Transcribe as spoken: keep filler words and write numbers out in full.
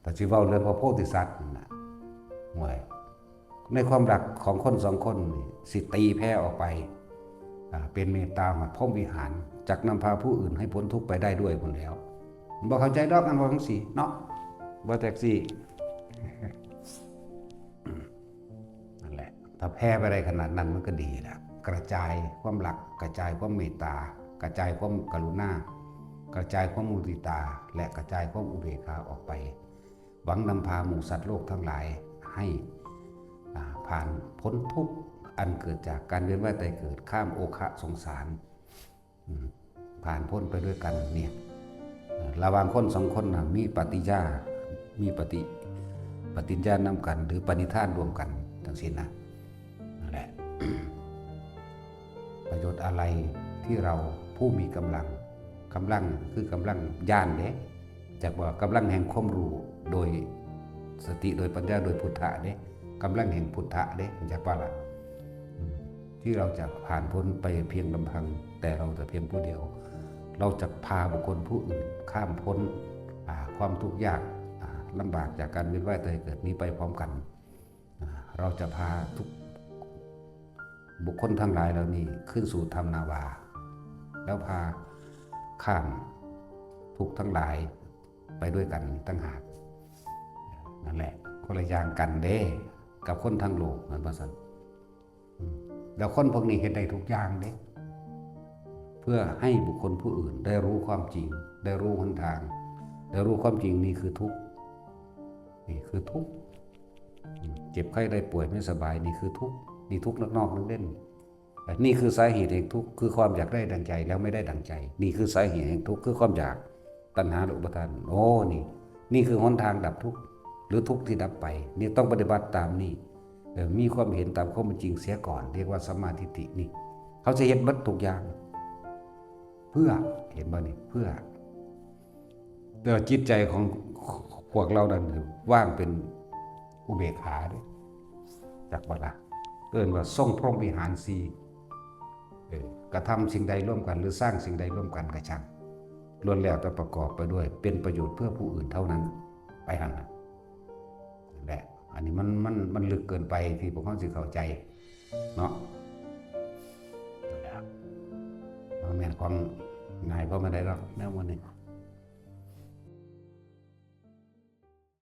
แต่สิเว้าเรื่องพระโพธิสัตว์นั่นน่ะ ห่วย ในความรักของคนสองคนนี่สิตีแผ่ออกไป อ่า เป็นเมตตาหอดพรหมวิหาร จักนำพาผู้อื่นให้พ้นทุกข์ไปได้ด้วยพุ้นแหล้ว บ่เข้าใจดอก อันว่าจั่งซี้เนาะ บ่แตกซี้ นั่นแหละ ถ้าแผ่ไปได้ขนาดนั้นมันก็ดีแล้ว กระจายความรัก กระจายความเมตตา กระจายความกรุณา กระจายความมุทิตา และกระจายความอุเบกขาออกไป หวังนำพาหมู่สัตว์โลกทั้งหลายให้ อ่า ผ่านพ้นทุกข์อันเกิดจากการเวียนว่ายตายเกิด ข้ามโอคะสงสาร อืม ผ่านพ้นไปด้วยกันเนี่ย เอ่อ ระหว่างคนสองคนน่ะ มีปฏิญญา มีปฏิ ปฏิญญานำกัน หรือปณิธานร่วมกันจั่งซี้นะ นั่นแหละ ประโยชน์อะไรที่เราผู้มีกำลัง กำลังคือกำลังญาณเด้ จักว่ากำลังแห่งความรู้ โดยสติ โดยปัญญา โดยพุทธะเด้ กำลังแห่งพุทธะเด้ จักว่าล่ะ อืม ที่เราจะผ่านพ้นไปเพียงลำพัง แต่เราแต่เพียงผู้เดียว เราจะพาบุคคลผู้อื่นข้ามพ้น อ่า ความทุกข์ยาก อ่า ลำบากจากการเวียนว่ายตายเกิดนี้ไปพร้อมกัน อ่า เราจะพาทุกบุคคลทั้งหลายเหล่านี้ขึ้นสู่ธรรมนาวา แล้วพาข้ามทุกข์ทั้งหลายไปด้วยกันต่างหาก นั่นแหละ คนละอย่างกันเด้ กับคนทางโลก แม่นบ่ซั่น อืม แล้วคนพวกนี้เฮ็ดได้ทุกอย่างเด้ เพื่อให้บุคคลผู้อื่นได้รู้ความจริง ได้รู้หนทาง ได้รู้ความจริง นี่คือทุกข์ นี่คือทุกข์ อืม เจ็บไข้ได้ป่วยไม่สบาย นี่คือทุกข์ นี่ทุกข์นอกๆ เล่นๆ นี่คือสาเหตุแห่งทุกข์ คือความอยากได้ดังใจแล้วไม่ได้ดังใจ นี่คือสาเหตุแห่งทุกข์ คือความอยาก ตัณหาและอุปาทาน โอ้ นี่ นี่คือหนทางดับทุกข์ หรือทุกข์ที่ดับไป นี่ต้องปฏิบัติตามนี่ เออ มีความเห็นตามความเป็นจริงเสียก่อน เรียกว่าสัมมาทิฏฐินี่ เขาจะเฮ็ดเบิดทุกอย่าง เพื่อ เห็นบ่นี่ เพื่อ แต่ว่าจิตใจของพวกเรานั้นว่างเป็นอุเบกขาเด้ จักบ่ล่ะ เอิ้นว่าทรงพรหมวิหารสี่ เออ กระทำสิ่งใดร่วมกัน หรือสร้างสิ่งใดร่วมกันก็ช่าง ล้วนแล้วแต่ประกอบไปด้วยเป็นประโยชน์เพื่อผู้อื่นเท่านั้น ไปหั่นน่ะ นั่นแหละ อันนี้มัน มัน มันลึกเกินไปที่พวกเราสิเข้าใจเนาะ นั่นแหละ มันแม่นของง่ายพอปานใดดอกแนวหมู่นี้